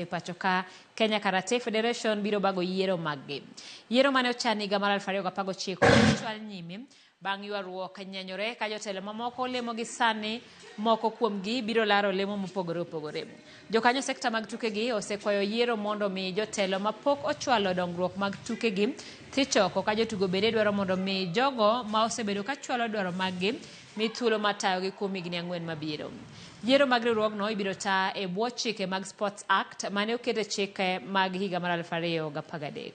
E pacho ka, Kenya Karate Federation biro bago yiero maggi. Yiero mane ochan higa mar 2019 ochwal nyime bang' ywaruok nyenyore ka jotelo mamoko lemo gi sani moko kuomgi biro laro lemo mopogore opogore. Jokanyo sekta mag tukegi osekwayo yiero mondo mi jotelo mapok ochwalo dongruok mag tukegi thich oko ka jotugo bende dwaro mondo mi jogo ma osebedo ka chwalo dwaro maggi mi thuolo mar tayogi kuom higni ang'wen mabiro. Yiero mag riwruogno ibiro ta e bwo chike mag Sports Act mane oket e chike mag higa mar 2013.